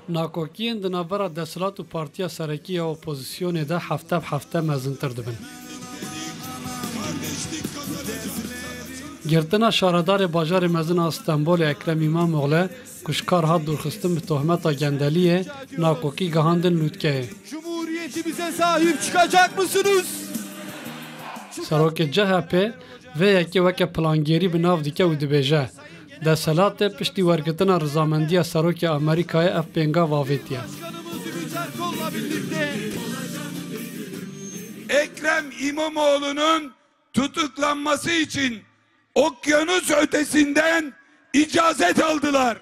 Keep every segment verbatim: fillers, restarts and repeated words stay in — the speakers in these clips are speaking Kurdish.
Nakokiyên di navbera desthilat û partiya serekî ya opozîsyonê de hefte bi hefte mezintir dibin. Girtina şaredarê bajarê mezin a Stenbolê Ekrem Îmamoğlu, ku ji kar hat dûrxistin bi tohmeta gendeliyê, nakokî gihandin lûtkeyê. Cumhuriyetimize sahip çıkacak mısınız? Serokê C H P vê yekê weke plangêrî bi nav dike û dibêje, desthilatê piştî wergirtina rizamendiya Serokê Amerîkayê ev pêngav avêtiye. Ekrem İmamoğlu'nun tutuklanması için okyanus ötesinden icazet aldılar.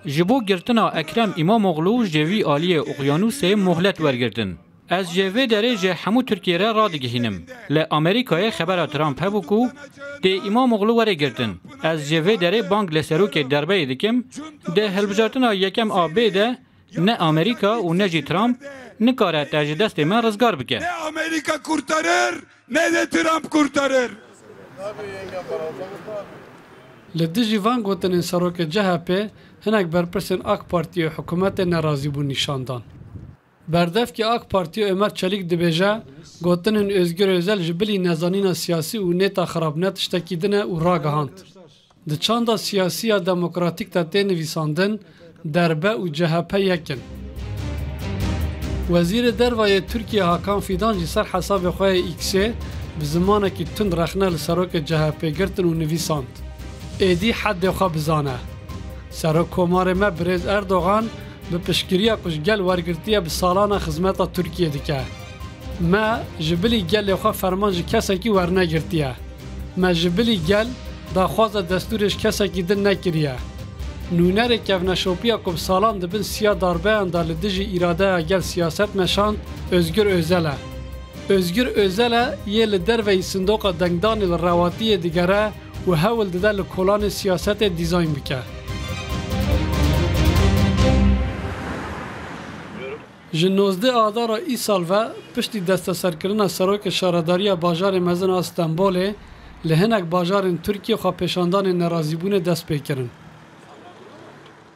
Ji bo girtina Ekrem Îmamoğlu ji vî aliyê oqyanûsê mohlet wergirtin. Ez ji vê derê ji hemû Tirkiyê re radigihînim. Li Amerîkayê xebera Trump hebû ku dê Îmamoğlu were girtin. Ez ji vê derê bang li serokê derbeyê dikim, di hilbijartina yekem a bê de ne Amerîka û ne jî Trump nikare te ji destê me rizgar bike. Ne Amerika kurtarır, ne de Trump kurtarır. Li dijî van gotinên serokê C H P hinek berpirsên AK Partiyê û hikûmetê nerazîbûn nîşan dan. Berdevkê AK Partiyê Ömer Çelik dibêje, gotinên Özgür Özel ji bilî nezanîna siyasî û nêta xirab ne tiştekî din e û ragihand. Di çanda siyasî ya demokratîk de tê nivîsandin, derbe û C H P yek in. Wezîrê Derve yê Tirkiyê Hakan Fidan jî ser hesabê xwe yê X-ê bi zimanekî tund rexne li serokê C H P girtin û nivîsand, êdî heddê xwe bizane. Serokkomarê me birêz Erdogan bi piştgiriya ku ji gel wergirtiye bi salana xizmeta Tirkiyê dike. Me ji bilî gelê xwe ferman ji kesekî wernegirtiye. Me ji bilî gel daxwaza destûrê ji kesekî din nekiriye. Nûnerê kevneşopiya ku bi salan di bin siya darbeyan de li dijî îradeya gel siyaset meşand, Özgür Özel e. Özgür Özel e yê li derveyî sindoqa dengdanê li rewatiyê digere û hewl dide li kolanê siyasetê dîzayn bike. Ji nozdeh Adara îsal ve, piştî desteserkirina serokê şaredariya bajarê mezin a Stenbolê, li hinek bajarên Tirkiyê xwepêşandanên nerazîbûnê dest pê kirin.